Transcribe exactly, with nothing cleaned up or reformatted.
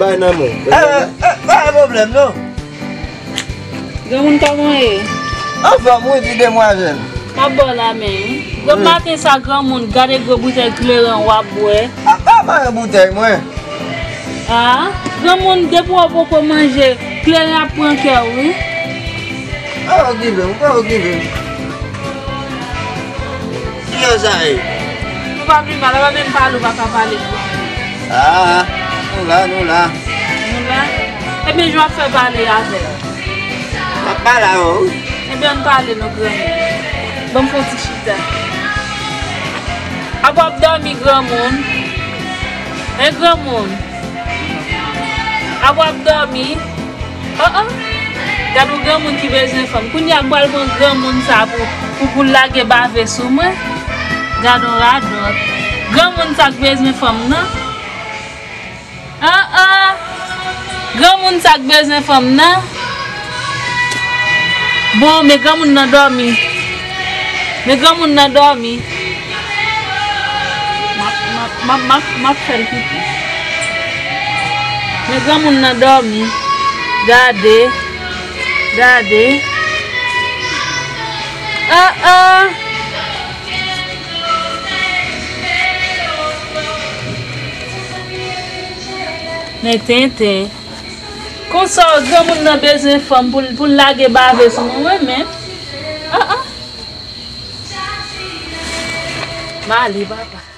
Ay, nan men. Eh, eh, pa gen pwoblèm, non. Granmoun, kòman w ye? Anfòm, wi, ti demwazèl. M ap ba w lamen, wi. Gwo maten sa, granmoun, gade gwo boutèy kleren w ap bwè. A, pa mare boutèy, mwen. A, granmoun, depi w poko manje, kleren ap pran kè w, wi. Pa okipe m, pa okipe m. Ki lè sa ye? Ou pa pi mal, ou pa menm pale, ou pa ka pale. A, nou la, nou la. Nou la? Ebyen, jan w ap fè pale avè l. M ap pale avè w, wi. Ebyen, ann pale non, granmoun. Ban m fè yon ti chita. Apa w ap dòmi, granmoun? Hein, granmoun? Apa w ap dòmi? Oh, oh. Gad yon granmoun ki bezwen fanm. Kounye a m pral pran granmoun sa pou, pou, pou l lage bave sou mwen. Gad yon radòt. Granmoun sa k bezwen fanm nan. Ah, ah. Granmoun sa k bezwen fanm nan. Bon, men granmoun nan dòmi. Men granmoun nan dòmi. M ap, m ap, m ap, m ap, m ap fè l pipi. Men granmoun nan dòmi. Gade. Gade. Ah, ah. Men tenten. Konsa, granmoun nan bezwen fanm pou l, pou l lage bave sou mwen, mwen menm. Ah, ah. M ale, papa.